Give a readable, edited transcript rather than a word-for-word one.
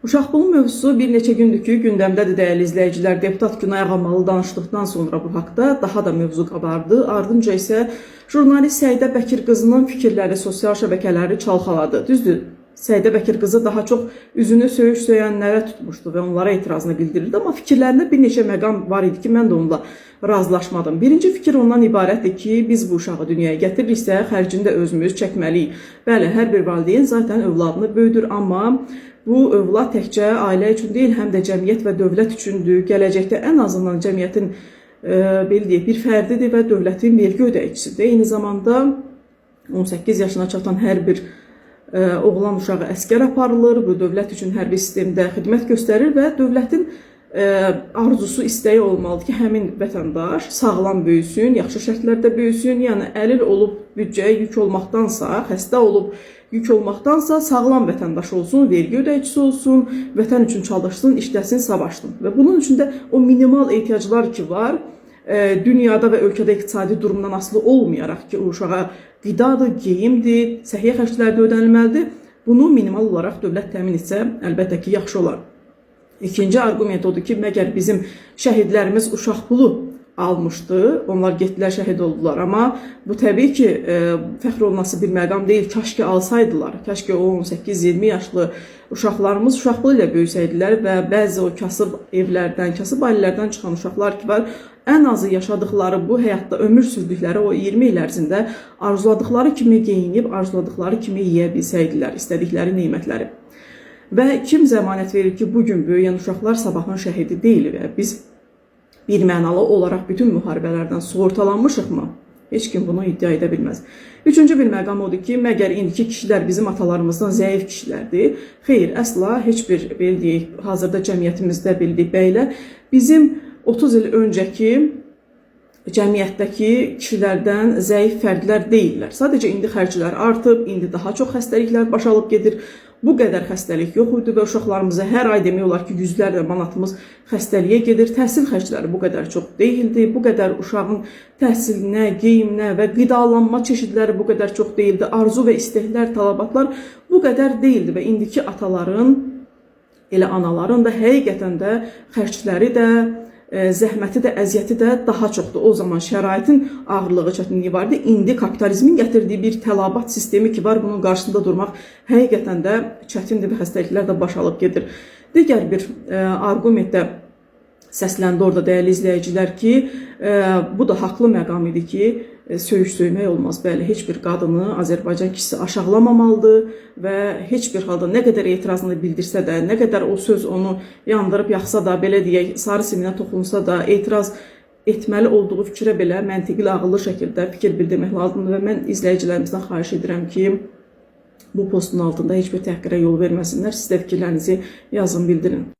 Uşaq pulu mövzusu bir neçə gündür ki, gündəmdədir, dəyərli izləyicilər. Deputat Günay Ağamalı danışdıqdan sonra bu haqda daha da mövzu qabardı. Ardınca isə jurnalist Səidə Bəkir qızının fikirləri sosial şəbəkələri çalxaladı. Düzdür, Səidə Bəkir qızı daha çox üzünü söyüş söyənlərə tutmuşdu və onlara etirazını bildirirdi, amma fikirlərində bir neçə məqam var idi ki, mən də onunla razılaşmadım. Birinci fikir ondan ibarətdir ki, biz bu uşağı dünyaya gətiririksə, xərcini də özümüz çəkməliyik. Bəli, hər bir valideyn zaten övladını böyüdür, amma bu övlad təkcə ailə üçün deyil, həm də cəmiyyət və dövlət üçündür. Gələcəkdə ən azından cəmiyyətin belə deyək, bir fərdidir və dövlətin vergi ödəyicisidir. Eyni zamanda 18 yaşına çatan hər bir oğlan uşağı əsgər aparılır. Bu dövlət üçün hərbi sistemdə xidmət göstərir və dövlətin arzusu, istəyi olmalıdır ki, həmin vətəndaş sağlam böyüsün, yaxşı şərtlərdə böyüsün. Yəni əlil olub büdcəyə yük olmaqdansa, xəstə olub yük olmaqdansa sağlam vətəndaş olsun, vergi ödəyicisi olsun, vətən üçün çalışsın, işləsin, savaşsın. Və bunun üçün də o minimal ehtiyaclar ki var, dünyada və ölkədə iqtisadi durumdan asılı olmayaraq ki, o uşağa qidadır, geyimdir, səhiyyə xərcləri də ödənilməlidir. Bunu minimal olaraq dövlət təmin etsə, əlbəttə ki, yaxşı olar. İkinci arqument odur ki, məgər bizim şəhidlərimiz uşaq pulu almışdı. Onlar getdilər, şəhid oldular. Amma bu təbii ki, fəxr olunası bir məqam deyil. Kaş ki alsaydılar. Kaş ki o 18-20 yaşlı uşaqlarımız uşaq pulu ilə böyüsəydilər və bəzi o kasıb evlərdən, kasıb ailələrdən çıxan uşaqlar ki var, ən azı yaşadıkları bu həyatda ömür sürdükləri o 20 il ərzində arzuladıkları kimi geyinib, arzuladıkları kimi yeyə bilsəydilər istədikləri nemətləri. Və kim zəmanət verir ki, bu gün böyüyən uşaqlar sabahın şəhidi deyil və biz bir mənalı olaraq bütün müharibələrdən sığortalanmışıqmı? Heç kim bunu iddia edə bilməz. Üçüncü bir məqam odur ki, məgər indiki kişilər bizim atalarımızdan zəif kişilərdir? Xeyr, əsla heç bir, belə deyək, hazırda cəmiyyətimizdə, belə deyək, bəylər bizim 30 il öncəki cəmiyyətdəki kişilərdən zəif fərdlər deyillər. Sadəcə indi xərclər artıb, indi daha çox xəstəliklər baş alıb gedir. Bu qədər xəstəlik yox idi və uşaqlarımıza hər ay demək olar ki, yüzlərlə manatımız xəstəliyə gedir. Təhsil xərcləri bu qədər çox deyildi. Bu qədər uşağın təhsilinə, geyiminə və qidalanma çeşidləri bu qədər çox deyildi. Arzu və istəklər, tələbatlar bu qədər deyildi və indiki ataların, elə anaların da həqiqətən də xərcləri də, zəhməti də, əziyyəti də daha çoxdur. O zaman şəraitin ağırlığı, çətinliyi var idi. İndi kapitalizmin gətirdiyi bir tələbat sistemi ki var, bunun qarşısında durmaq həqiqətən də çətindir və xəstəliklər də baş alıb gedir. Digər bir arqument də səsləndi orada, dəyərli izləyicilər ki, bu da haqlı məqam idi ki, söyüş söymək olmaz. Bəli, heç bir qadını Azərbaycan kişisi aşağılamamalıdır və heç bir halda nə qədər etirazını bildirsə də, nə qədər o söz onu yandırıb yaxsa da, belə deyək, sarı siminə toxunsa da, etiraz etməli olduğu fikrə belə məntiqli, ağıllı şəkildə fikir bildirmək lazımdır və mən izləyicilərimizdən xahiş edirəm ki, bu postun altında heç bir təhqirə yol verməsinlər. Siz də fikirlərinizi yazın, bildirin.